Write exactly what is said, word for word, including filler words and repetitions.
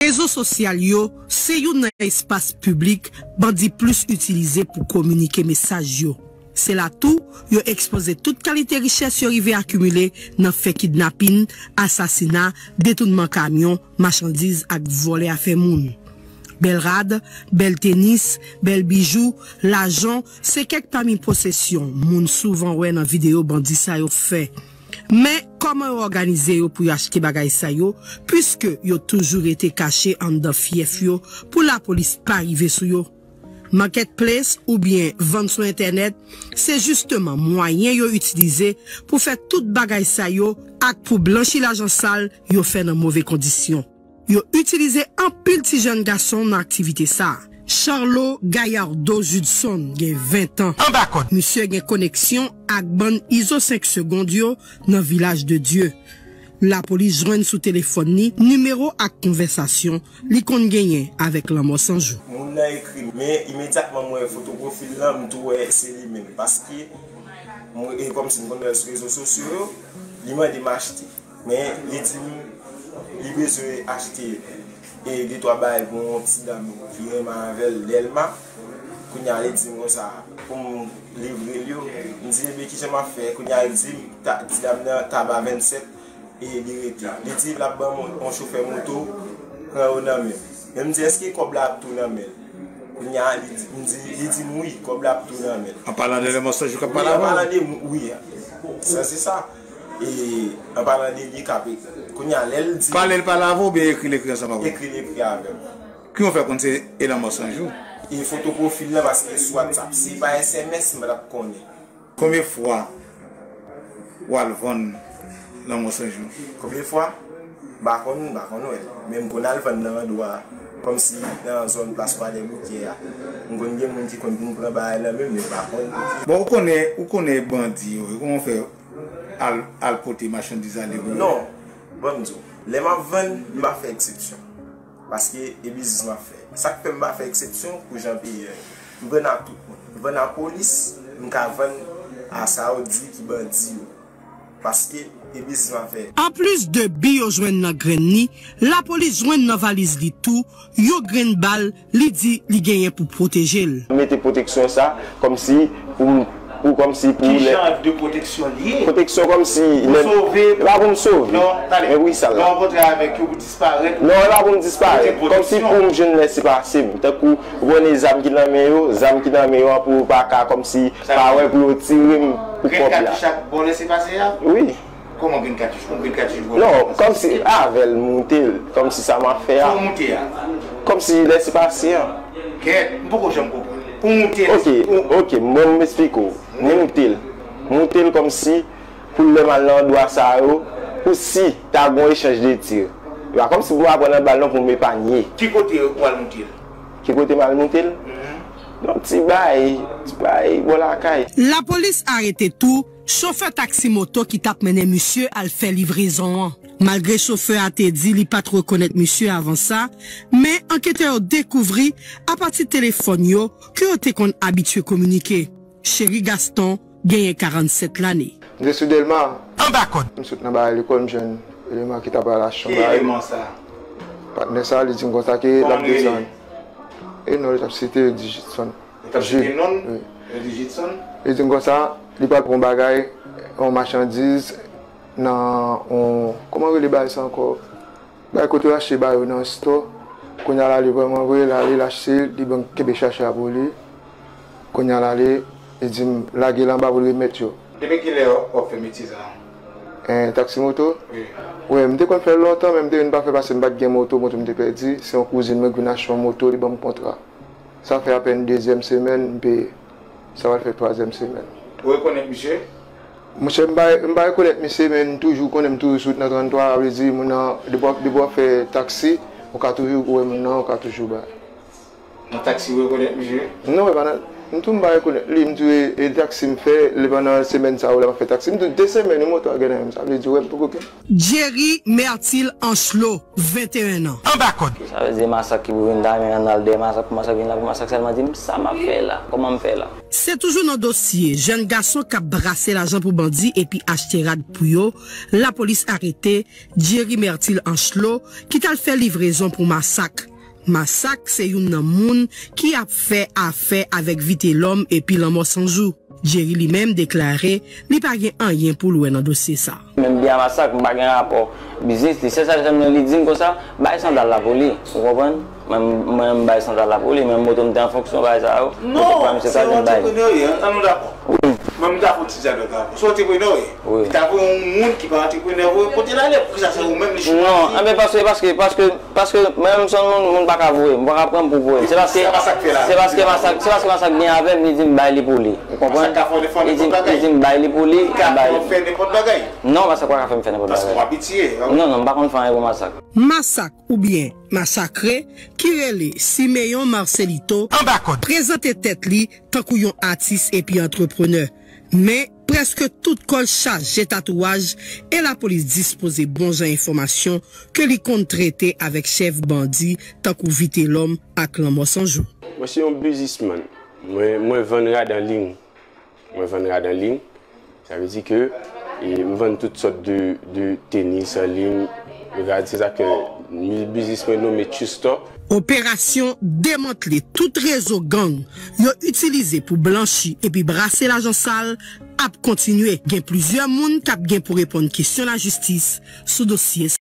Rezo sosyal yo se youn nan espas piblik bandi plis itilize pou kominike mesaj yo. Se la tou yo ekspoze tout kalite richès yo rive akimile nan fè kidnapin, asasina, detounman kamyon, machandiz ak vòlè afè moun. Bèl rad, bèl tenis, bèl bijou, lajan, se kèk pami posesyon moun souvan wè nan videyo bandi sa yo fè. Men, kòman yo òganize yo pou yo achte bagay sa yo, piske yo toujou rete kache anndan fyèf yo pou lapolis pa rive sou yo? Marketplace oubyen vann sou entènèt, se jisteman mwayen yo itilize pou fè tout bagay sa yo ak pou blanchi lajan sal yo fè nan move kondisyon. Yo itilize anpil ti jèn gason nan aktivite sa a. Charlot Gallardo Judson gen ven tan. Anba kòd. Misye gen koneksyon ak bann Izo senk Segond yo nan Vilaj de Dye. Lapolis jwenn sou telefòn li nimewo ak konvèsasyon li konn genyen avèk Lanmò San Jou. Moun nan ekri m, men imedyatman mwen wè foto pwofil lan, m tou wè se li menm. Paske, mwen, e kòmsi m konn wè l sou rezo sosyo yo, li mande m achte. Men, li di m, li bezwen achte, e, de twa bagay pou yon ti dam ki renmen avè l, Lèlma. Kounye a, li di m konsa, pou m livre l yo. M di, ebyen, kijan m ap fè? Kounye a, li di m, ta, ti dam nan, Taba vennsèt, e li rete. Li di l ap ban m yon, yon chofè moto, pran yo nan men m. Men m di, èske kòb la ap tou nan men l? Kounye a, li di, m di, li di m wi, kòb la ap tou nan men l. An palan de Lèlma San Jou k ap pale avè w? Wi, an palan de m, wi. Sa, se sa. E, an palan de li k ap, kounye a, lè l di. Pale l pale avè w oubyen ekri l ekri ansanm avè w? Ekri l ekri avè m. Kijan w fè konn se Elanmò San Jou? E foto pwofil lan, paske sou WhatsApp, si pa S M S, m pa t ap konnen. Konbyen fwa w al vann Lanmò San Jou? Konbyen fwa? M pa konn, m pa konn wè l. Men m konn al vann nan andwa, kòmsi nan zòn Plas Kwadèboukè a. M konn gen moun ki konn vin pran bagay nan men m, men m pa konn kote. Bon, ou konnen, ou konnen bandi yo, e kòman w fè al, al pote machandiz ale pou yo? Non, ban m di w, lè m ap vann, m pa fè eksepsyon. Paske e biznis m ap fè. Sa k fè m pa fè eksepsyon pou jan peyi a ye. M vann ak tout moun. M vann ak polis, m ka vann a sa yo di ki bandi yo. Paske e biznis m ap fè. Anplis de bi yo jwenn nan grenn li, lapolis jwenn nan valiz li tou yon grenn bal li di li genyen pou pwoteje l. Mete pwoteksyon sa, kòmsi pou, pou kòmsi pou lè. Ki jan de pwoteksyon li ye? Pwoteksyon kòmsi lè. Pou sove? E pa pou m sove. Non, tande. Men wi, sa l la. Lè w rankontre avèk yo pou disparèt. Non, e pa pou m disparèt. Kòmsi pou m jwenn lèsepase m. Tankou, ou konnen zam ki nan men yo, zam ki nan men yo an pou yo pa ka kòmsi pa wè pou yo tire m pou kòb la. Grenn katouch la ba w lèsepase a? Wi. Kòman grenn katouch? Kòman grenn katouch? Non, kòmsi avè l moute l, kòmsi sa m ap fè a. Fò w moute a? Kòmsi lèsepase an. Kèt, m poko janm konprann. Pou moute l. Ok, ok, bon, m esplike w. Moute l. Moute l kòmsi pou lè m al nan andwa sa yo, pou si ta gon echanj de tir. E pa kòmsi pou m aprann nan bal non pou m epanye. Ki kote w al moute l? Ki kote m al moute l? Mhm. Yon ti bay, ti bay bò lakay. Lapolis arete tou chofè taksi moto ki t ap mennen misye al fè livrezon an. Malgre chofè a te di li pa t rekonèt misye avan sa, men anketè yo dekouvri apati telefòn yo ke yo te konn abitye kominike. Cheri Gaston genyen karannsèt lane. M te sou Dèlma. Anba kòd. M sot nan bagay lekòl, m jwenn eleman ki t ap al achte yon bagay. Ki eleman sa? Patnè sa, li di m konsa ke l ap desann. E non, li t ap site Digitson. Li t ap site non l? Wi. Digitson? Li di m konsa, li pral pran yon bagay, yon machandiz nan yon, kòman yo rele bagay sa ankò? Bay kote yo achte bagay yo nan store. Kounye a l ale vrèman vre, l ale, l achte, li ban m kenbe chache a pou li. Kounye a l ale, li di m lage l anba pou l remèt yo. Depi kilè w ap fè metye sa a? En, taksi moto? Wi. Wi, m te konn fè l lontan, men m te vin pa fè paske m pa t gen moto, moto m te pèdi. Se yon kouzin mwen ki vin achte yon moto, li ban m kontra. Sa fè apèn dezyèm semèn m peye. Sa pral fè twazyèm semèn. Ou rekonèt misye? Monchè, m pa, m pa rekonèt misye, men m toujou konnen m toujou sot nan tranntwa, sa vle di, moun nan, depi w ap, depi w ap fè taksi, ou ka toujou wè moun nan, ou ka toujou bay. Nan taksi, ou rekonèt misye? Non, e pa nan, M tou m pa rekonèt li, m tou e, e taksi m fè, li pandan semèn sa yo, l ap fè taksi. M tou de semèn, yon moto a gen nan men m, sa vle di, wè, m poko gen. Jerry Mertil Anchlo, venteyen an. Anba kòd. Sa vle di masak ki pou vin ta men ann al dèyè masak, pou masak vin la, pou masak sèlman di m sa m ap fè la, kòman m fè la. Se toujou nan dosye jèn gason k ap brase lajan pou bandi epi achte rad pou yo, lapolis arete Jerry Mertil Anchlo, ki t al fè livrezon pou masak. Masak se youn nan moun ki ap fè afè avèk Vitelòm epi Lanmò San Jou. Jerry li menm deklare li pa gen anyen pou l wè nan dosye sa. Menm byen a masak, m pa gen rapò biznis li. Sèl sa li di m konsa, bay sandal la pou li. Ou konprann? Mwen, mwen, m bay sandal la pou li, men moto m te an fonksyon, bagay sa yo. Kote pran misye sa, se m bay. Non, antrepreneurye, an, an nou dakò. Wi. Mwen, m ta fè yon ti dyalòg avè w. Se antrepreneurye. Wi. Li ta voye yon moun ki pa antreprenè, voye kote l ale, poukisa se ou menm li chwazi? Non, enben, paske, paske, paske, paske mwen menm se yon moun, moun pa ka voye m, m pa ka pran m pou voye m. Se paske, se paske masak, se paske masak byen avè m, li di m bay li pou li. Ou konprann? Masak ka fè w fè nenpòt bagay. Li di m bay li pou li, li ka fè w fè nenpòt bagay. Non, masak pa ka fè m fè nenpòt bagay. Paske w abitye. Non, non, m pa konn fè anyen pou masak. Masak oubyen masakre ki rele Simeon Marcelito prezante tèt li tankou yon atis epi antreprenè. Men, prèske tout kò l chaje tatouaj e lapolis dispoze bon jan enfòmasyon ke li konn trete avèk chèf bandi tankou Vitelòm ak Lanmò San Jou. Mwen se yon biznismann. Mwen, mwen vann rad an liy. Mwen vann rad an liy. Sa vle di ke, e, m vann tout sòt de, de tenis an liy. Rad, se sa ke mi-, biznis mwen nome True Store. Operasyon demantle tout rezo gang yo itilize pou blanchi epi brase lajan sal ap kontinye. Gen plizyè moun k ap gen pou reponn kesyon lajistis sou dosye sa.